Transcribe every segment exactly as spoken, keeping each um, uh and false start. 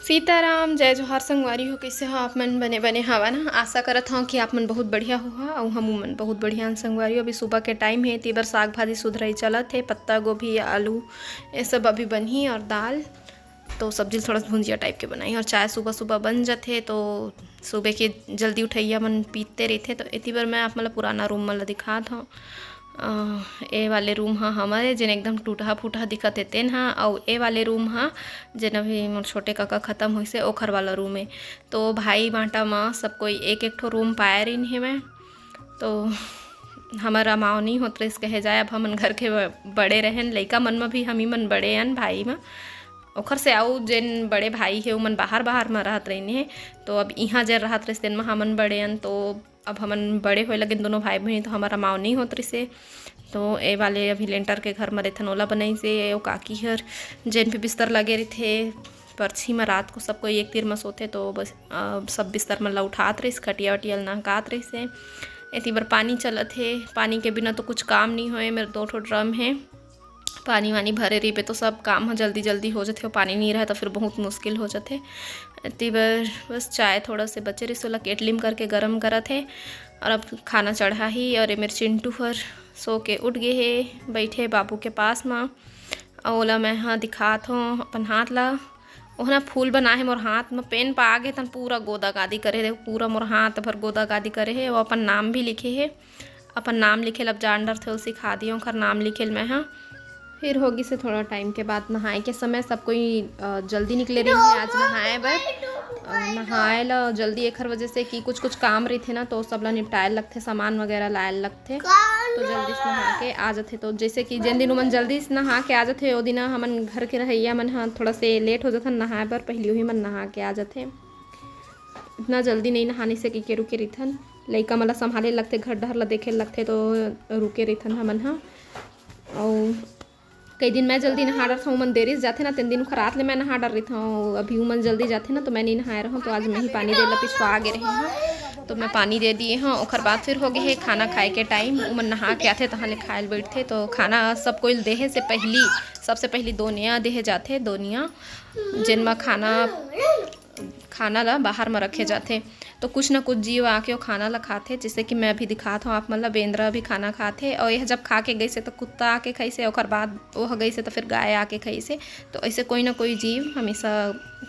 सीताराम, जय जोहार संगवारी हो, कइसे हो आप मन? बने बने हवा ना? आशा करत हव कि आप मन बहुत बढ़िया होहा, अउ हमू मन बहुत बढ़िया हन संगवारी हो। अभी सुबह के टाइम हे, तेबर साग भाजी सुधरई चलत हे, पत्ता गोभी, आलू, ये सब अभी बनही, और दाल। तो सब्जी ल थोड़ा सा भुंजिया टाइप के बनाई, और चाय सुबह सुबह बन जाथे। तो सुबह के जल्दी उठैया मन पीते रहिथे, तो एती बर मैं आप मन ल पुराना रूम मन ल दिखात हव। अ, ए वाले रूम ह हमर ए, जेन एकदम टूटहा फूटहा दिखत हे, तेन ह, अउ ए वाले रूम ह, जेन अभी मोर छोटे काका खत्म होइस हे, ओखर वाला रूम ए। तो भाई बांटा म सब कोई एक एक ठो रूम पाए रहिन हे मैं। तो हमर अमाव नइ होत रहिस कहे जाए, अब हमन घर के ब-, बड़े रहेन, लइका मन म भी हमी मन बड़े अन, भाई म। ओखर से अउ जेन बड़े भाई हे, ओमन बाहर बाहर म रहत रहिन हे, तो अब इहाँ जेन रहत रहिस, तेन म हमन बड़े अन, तो अब हमन बड़े होए लगिन दोनों भाई बहिनी, तो हमर अमाव नइ होत रहिसे। तो ए वाले अभी लेंटर के घर म रहिथन, ओला बनाइसे। ओ काकी हर जेन भी बिस्तर लगे रहिथे, परछी म रात को सब कोई एक तीर म सोथे, तो बस, अ, सब बिस्तर मन ल उठात रहिस, खटिया वटिया ल नहकात रहिसे। एती बर पानी चलत हे, पानी के बिना तो कुछ काम नइ होए। मेर दो ठो ड्रम हे, पानी वानी भरे रहिबे तो सब काम ह जल्दी जल्दी हो जथे, अउ पानी नइ रहे तो फिर बहुत मुश्किल हो जथे। एती बर बस चाय थोड़ा से बचे रहिस, ओला केटली म करके गरम करत हे। और अब खाना चढ़ाही, और ए मेर चिंटू हर सो के उठ गे हे, बइठे हे बाबू के पास म। अउ ओला मैं ह दिखात हों अपन हाथ ला। ओहना फूल बनाए हे मोर हाथ म, पेन पा गे तहन पूरा गोदा गादी करे हे, देखो पूरा मोर हाथ भर गोदा गादी करे हे। वो अपन नाम भी लिखे हे, अपन नाम लिखे ल अब जान डरथे, ओला सिखा दिए ओखर नाम लिखे ल मैं ह। फिर हो गिस हे थोड़ा टाइम के बाद नहाए के समय, सब कोई, अ, जल्दी निकले रहिन हे आज नहाए बर। अ, नहाए ल जल्दी एखर वजह से कि कुछ कुछ काम रहिथे ना, तो सब ला निपटाए ल लगथे, सामान वगैरह लाए ल लगथे, तो जल्दी से नहा के आ जथे। तो जैसे कि जेन दिन ओमन जल्दी से नहा के आ जथे, ओ दिन हमन घर के रहइया मन ह थोड़ा से लेट हो जथन नहाए बर, पहिली ओही मन नहा के आ जथे। इतना जल्दी नइ नहाने से कहिके रुके रहिथन, लइका मन ला संभाले ल लगथे, घर डहर ला देखे ल लगथे, तो रुके रहिथन हमन ह। अउ कई दिन मैं जल्दी नहा डरथौं, ओमन देरी से जाथे ना, तेन दिन ओखर रात ले मैं नहा डर रहिथौं। अभी ओमन जल्दी जाथे ना, तो मैं नइ नहाए रहौं, तो आज मैं ही पानी दे ला पिछुआ गे रहे हौं, तो मैं पानी दे दिए हौं। ओखर बाद फिर हो गे हे खाना खाए के टाइम, ओमन नहा के आथे, तहाँ ले खाए ल बैठथे। तो खाना सब कोई ल देहे से पहिली, सबसे पहिली दोनिया देहे जाथे, दोनिया, जेन म खाना खाना ला बाहर म रखे जाथे, तो कुछ न कुछ जीव आके ओ खाना ला खाथे। जैसे कि मैं अभी दिखात हौं आप मन ला, बेंदरा भी खाना खाथे, और यह जब खा के गइसे तो कुत्ता आके खाइसे, ओकर बाद ओह गइसे तो फिर गाय आके खाइसे। तो ऐसे कोई ना कोई जीव हमेशा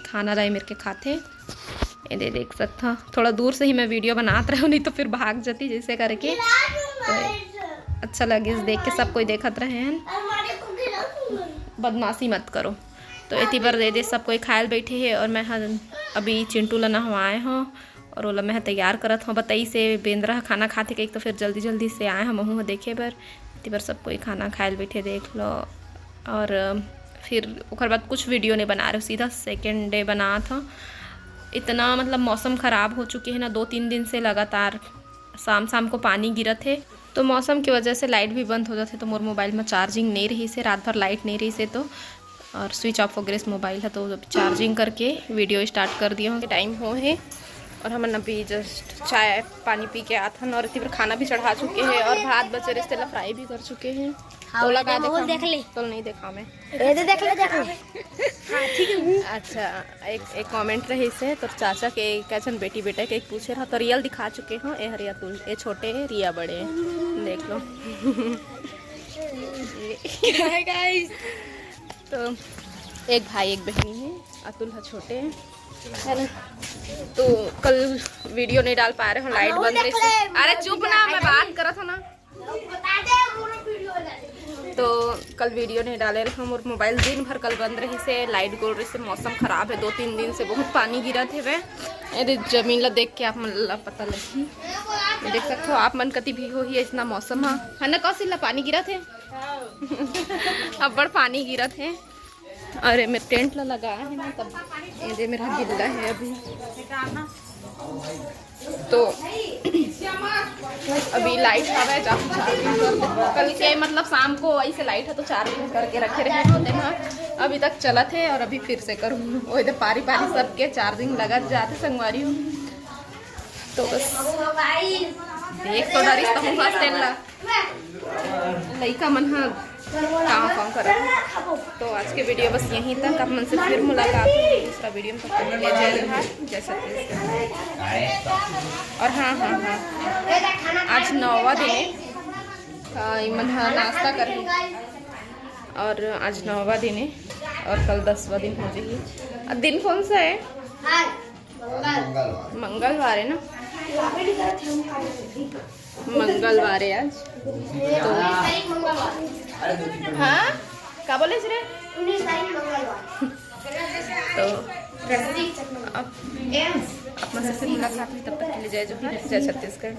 खाना ला ए मेर के खाथे। ये दे देख सकत हव, थोड़ा दूर से ही मैं वीडियो बनात रहूं, नहीं तो फिर भाग जाती जैसे करके। तो अच्छा लगिस देख के, सब कोई देखत रहे हैं। बदमाशी मत करो। तो एती बर दे दे सब कोई खाए ल बैठे हे, और मैं ह अभी चिंटू ला नहवाए हौं और ओला मैं ह तैयार करत हौं। बताइस हे बेंदरा ह खाना खाथे कहिके, तो फिर जल्दी जल्दी से आए हौं महू ह देखे बर। एती बर सब कोई खाना खाए ल बैठे, देख लो। और फिर ओकर बाद कुछ वीडियो नहीं बना रहे, सीधा सेकेंड डे बनात हौं। इतना मतलब मौसम ख़राब हो चुके हे ना, दो तीन दिन से लगातार शाम शाम को पानी गिरत हे, तो मौसम की वजह से लाइट भी बंद हो जाथे, तो मोर मोबाइल में चार्जिंग नहीं रहिस हे, रात भर लाइट नहीं रहिस हे, तो और स्विच ऑफ हो गे रिहिस मोबाइल ह, तो अब चार्जिंग करके वीडियो स्टार्ट कर दिए हौं। टाइम हो हे और हमन अभी जस्ट चाय पानी पी के आत हन और एती बर खाना भी चढ़ा चुके हैं और भात बचे रिहिस तेला फ्राई भी कर चुके हैं। हाँ, तोला का देखा? देख ले। तोला नहीं देखा मैं। ये दे देख ले, देख ले। हाँ, ठीक है। अच्छा, एक, एक कमेंट रहिस हे, तोर चाचा के का झन बेटी बेटा के एक पूछे रहा, तो रियल दिखा चुके हौं। ए हरे अतुल, ए छोटे हे, रिया बड़े हे। देख लो। Hi guys. तो एक भाई एक बहनी है, अतुल ह छोटे है, है ना? तो कल वीडियो नहीं डाल पा रहे हो, लाइट बंद रहिस हे। अरे चुप ना, मैं बात करत हूँ ना। तो कल वीडियो नहीं डाले रहे, मोर मोबाइल दिन भर कल बंद रहिस हे, लाइट गोल रहिस हे, मौसम खराब है, दो तीन दिन से बहुत पानी गिरत हे। ये दे जमीन ला देख के आप मन ला पता लगही, देख सकत हो आप मन कति भी होही ऐसना मौसम ह, है ना? कौशिक ला पानी गिरत हे। अब्बड़ पानी गिरत हे। अरे, मैं टेंट ला लगाए हे ना, तब ये दे मेरा गिल्ला है अभी। तो अभी लाइट हवय, जाके चार्जिंग कर दे। कल के मतलब शाम को ऐसे लाइट है तो चार्जिंग करके रखे रहे होते हैं, अभी तक चलत हे और अभी फिर से करूँ। वो इधर पारी पारी सबके चार्जिंग लगत जाथे संगवारी हो। तो बस देख तो डरिस तहूँ हंस तेन ला। लइका मन ह काम काम करा। तो आज के वीडियो बस यहीं तक। आप मन से फिर मुलाकात होगी दूसरा वीडियो में। तब तक के लिए जय जोहार, जय छत्तीसगढ़। और हाँ, हाँ, हाँ, आज नौवा दिन है। आ, इमन ह नाश्ता करही और आज नौवा दिन है और कल दसवा दिन हो जाही। अब दिन कौन सा है? आज मंगल। मंगलवार है ना? मंगलवार है आज। तो हाँ, का बोले रे? उन्नीस तारीख मंगलवार। तो अब आप मन से फिर मुलाकात हुई, तब तक के लिए जय जोहार, जय छत्तीसगढ़।